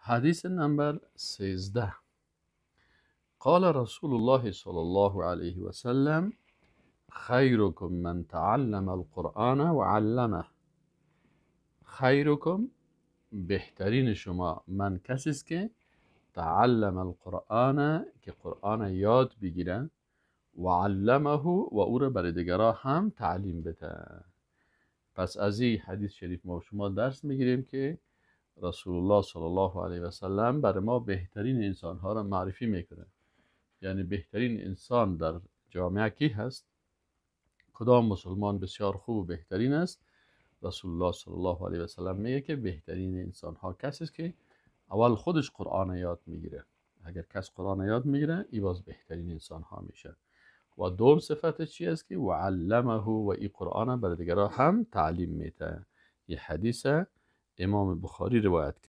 حدیث نمبر 13. قال رسول الله صلى الله عليه وسلم: خيركم من تعلم القرآن وعلمه. خیرکم، بهترین شما، من کسی است که تعلم القرآن، که قرآن یاد بگیره، و علمه، و او را برای دیگران هم تعلیم بده. پس از این حدیث شریف ما شما درس میگیریم که رسول الله صلی الله علیه و سلم برای ما بهترین انسان ها را معرفی میکنه. یعنی بهترین انسان در جامعه کی هست؟ کدام مسلمان بسیار خوب و بهترین است؟ رسول الله صلی الله علیه و سلم میگه که بهترین انسان ها کسی است که اول خودش قرآن یاد میگیره. اگر کس قرآن یاد میگیره، ای باز بهترین انسان ها میشه. و دوم صفت چی است؟ که و علمه، و ای قرآن برای دیگران هم تعلیم میده. یه حدیث امام بخاری روایت.